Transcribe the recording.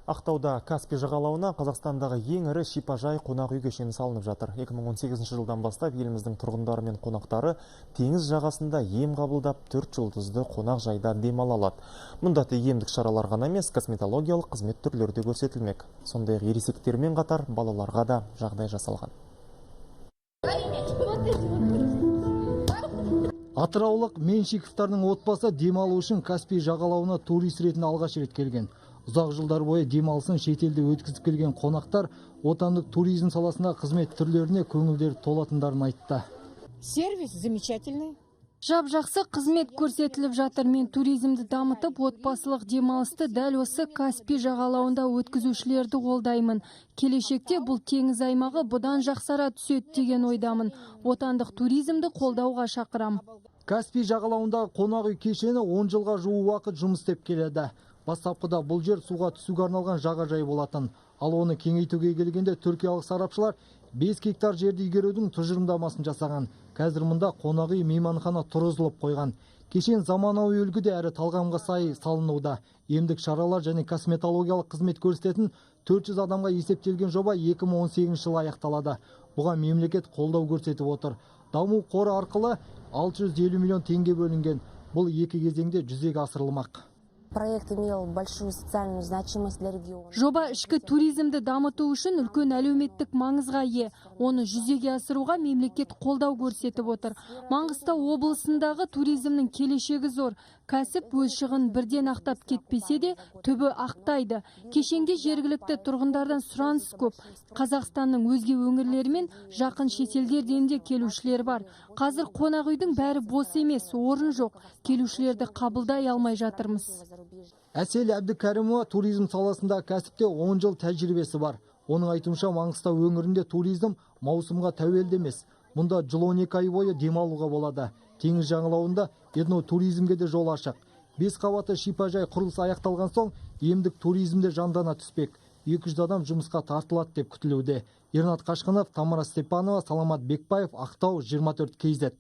Ақтауда Каспий жағалауына Қазақстандағы ең ірі шипажай қонақ үй кешені салынып жатыр. 2018 жылдан бастап еліміздің тұрғындары мен қонақтары теңіз жағасында ем қабылдап, 4 жұлдызды қонақ жайда демала алады. Мұнда тек емдік шаралар ғана емес, косметологиялық қызмет түрлері де көрсетілмек. Сондай-ақ ересектермен қатар балаларға да жағдай жасалған. Атыраулық Меншиковтардың отбасы демалу үшін Каспий жағалауына турист ретінде алғаш рет келген. Ұзақ жылдар бойы демалысын шетелде өткізіп келген қонақтар отандық туризм саласындағы қызмет түрлеріне көңілдері толатындарын айтты. Сервис замечательный. Жап-жақсы қызмет көрсетіліп жатыр. Мен туризмді дамытып, отбасылық демалысты дәл осы Каспий жағалауында өткізушілерді қолдаймын. Келешекте бұл теңіз аймағы бұдан жақсара түседі деген ойдамын. Отандық туризмді қолдауға шақырам. Каспий жағалауындағы қонақ үй кешені 10 жылға жуық уақыт жұмыс істеп келеді. Бастапқыда бұл жер суға түсуге арналған жағажай болатын. Ал оны кеңейтуге келгенде түркиялық сарапшылар 5 гектар жерді игерудің тұжырымдамасын жасаған. Қазір мұнда қонақ үй, мейманхана тұрғызылып қойған. Кешен заманауи үлгіде әрі талғамға сай салынуда. Емдік шаралар және косметологиялық қызмет көрсететін 400 адамға есептелген жоба 2018 жылы аяқталады. Бұған мемлекет қолдау көрсетіп отыр. Даму қоры арқылы 650 миллион теңге бөлінген. Бұл екі кезеңде жүзеге асырылмақ. Проект имел большую социальную значимость для региона. Жоба ішкі туризмді дамыту үшін үлкен әлеуметтік маңызға ие. Оны жүзеге асыруға мемлекет қолдау көрсетіп отыр. Маңғыстау облысындағы туризмнің келешегі зор. Кәсіп өз шығынын бірден ақтап кетпесе де, түбі ақтайды. Кешенге жергілікті тұрғындардан сұраныс көп. Қазақстанның өзге өңірлері мен жақын шетелдерден де келушілер бар. Қазір қонақ үйдің бәрі бос емес, орын жоқ. Келушілерді қабылдай алмай жатырмыз. Әсел Әбдікәрімова туризм саласында кәсіпте 10 жыл тәжірибесі бар. Оның айтуынша, Маңғыстау өңірінде туризм маусымға тәуелді емес. Мұнда жыл 12 ай бойы демалуға болады. Теңіз жағалауында этнотуризмге де жол ашық. 5 қабатты шипажай құрылысы аяқталған соң емдік туризм де жандана түспек. 200 адам жұмысқа тартылады деп күтілуде. Ернат Қашқынов, Тамара Степанова, Саламат Бекбаев, Ақтау, 24 KZ.